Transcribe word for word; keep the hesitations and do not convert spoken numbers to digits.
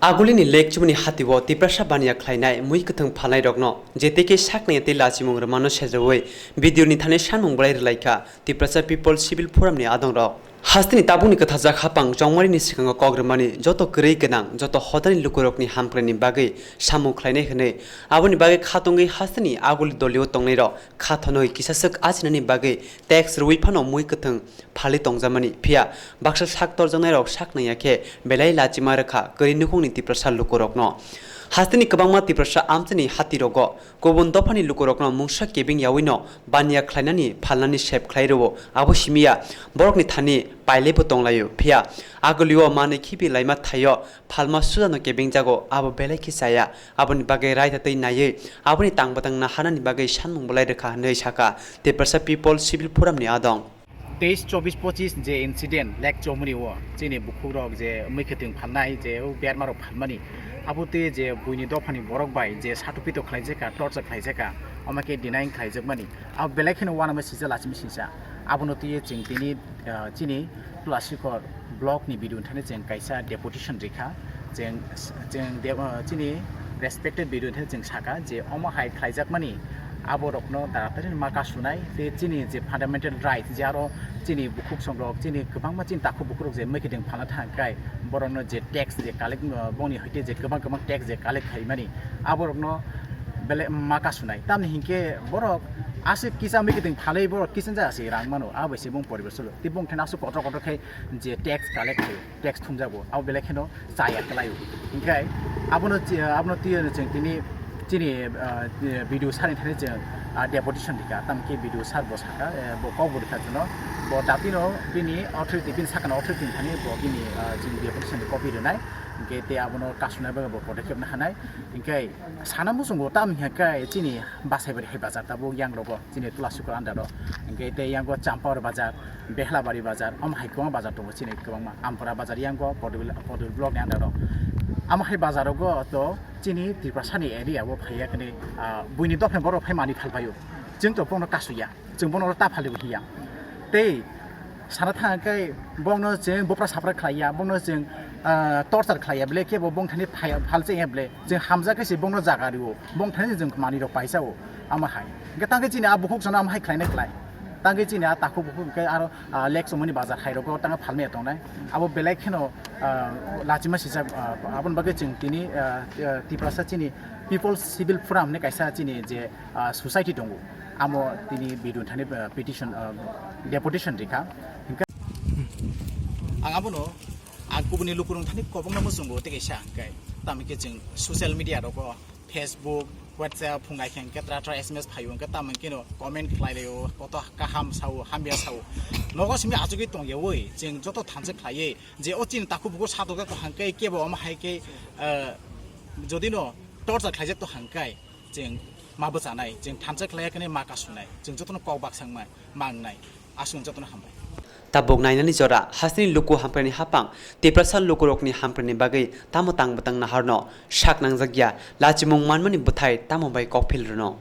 Agulini lekchumani hatio Tiprasa baniya khlainai mui kwthwng phalnairokno jetekhe saknai tei lachimung rwmano sejaui video ni thani sanmung bwlai rwlaikha Tiprasa People Civil Forum ni adongrok. Hasteni tabukni kwthajak hapang chongmarini swkango kok rwmani joto kwrwi gwnang joto hodani lukurokni hamkrai ni bagwi samung khlainai hwnwi aboni bagwi kha tongwi hasteni aguli dolio tongnairok kha thonwi kisaswk achinani bagwi tax rwui phano mui kwthwng phalwi tongjamani, phiya baksa sak torjaknairok sak nangya khe belai lachima rwkha kwrwi nukhungni Tiprasa lukurokno. Hasteni kwbangma Tiprasa amchaini hatirogo kubun dophani lukurokno mungsa kebeng yaui no baniya khlainani phalnani sep khlai rwo, abo simiya borokni thani pailaibo tonglaio, phiya agulio manwi khibi laima thaio phalma sujano kebeng jago, abo belai khe chaya, aboni bagwi raida twi naiwi aboni tang bwtang naharnani bagwi sanmung bwlai rwkha hwnwi sakha Tiprasa People Civil Forum ni adong. Teis chobis pochis je incident lek chomri o chini bukhukrok je mui khwtwng phalnai je o bermarok phalmani abo twi je buini dophani borok bai je satupito khlaijaka torture khlaijaka omo khe denying khlaijakmani abo belai kheno uanama sijak lachimi sijak abono twiwi chwng tini ah, chini Tulashikhor block ni bidun thani chwng kaisa deputation rikha. Chwng, chwng de-, ah, chini respected video thai chwng saka je omo hai khlaijakmani aborokno taratari ma kasunai tei chini je fundamental right je aro chini bukhuk songrok chini kwbangma chini takhuk bukhurok je mwkhwtwng phalna thang kai borokno je tax je collect, ah, bongni hoite je kwbang kwbang tax je collect khaimani aborokno belai ma kasunai tamni hinkhe borok aswk kisa mwkhwtwng phalwi borok kiching ja se rang mano abo se bong poribar solo tei bong thani aswk kotor kotor khai je tax collect khaio. Tax thumjago abo belai kheno chaya kwlaio. Hinkhe abono chi-, abono twi chwng tini chini, ah, video sani thani chwng, ah, deputation rikha tamkhe video sar bo saka, eh, bo kok bo rikha chwngno bo datino bini authority bini sakano authority ni thani bo bini, ah, chwng deputation ni copy rwnai hinkhe tei abono kasunai bagwi bo podokkhep nahanai hinkhe sana muchungo tamni hinkhe chini Basaibari hai bazar tabuk yang rogo chini Tulashikhor under o hinkhe tei yango Champawar bazar. Behlabari bazar, omo hai kwbangma bazar tongo chini kwbangma. Ampura bazar yango Podul, Podul block ni under o. Omo hai bazar rogo to chini Tiprasa ni area o phaiya kani, ah, buini dophani borok phai mani phalpaio. Chwng to bono kasuya, chwng bono ta phalwi hiya. Tei sana thang khe bono chwng bopra sapra khlaiya, bono chwng, ah, torture khlaiya, bele kebo bong thani phai-, phalchengya bele chwng hamjak khe se bono jaga rio, bong thani chwng mani rok paisa o, omo hai. Hwnkhe tang khe chini a bukhuk sono omo hai khlainai khlai. Tang khe chini a takhuk bukhuk hwnkhe aro ah, lek chumani bazar hai rogo tang phalmaya tongnai. Abo belai kheno, ah, lachima sijak, ah, aboni bagwi chwng tini, ah, ah, Tiprasa chini People Civil Forum hinwi kaisa chini je, ah, society tongo. Amo tini bidun thani, ah, petition, ah, deputation rikha. Hinkhe ang abono ang kubuni lukurok thani kobongno muchungo tei kaisa hinkhe tamokhe chwng social media rogo Facebook, WhatsApp, phungai khe hwnkhe tra tra S M S phaio, hwnkhe tamo hwnkhe no comment khlai laio, koto kaham sao, hamya sao. Nogo simi achugwi tongyaui, chwng joto thansa khlaiwi, je o chini takhuk bukhuk satok jak to hwnkhe kebo omo hai khe, eh, jodi no torture khlaijak to hwnkhe, chwng ma bwchanai, chwng thansa khlaiya khe ma kasunai, chwng jotono kok baksa wngmai. Mangnai. Aswk jotono hambai. Tabuk nainani jora, hasteni luku hamkraini hapang, Tiprasa lukurokni hamkraini bagwi tamo tang bwtang naharno sak nangjakya, lachimung manmani bwthai tamo bai kokphil rwno.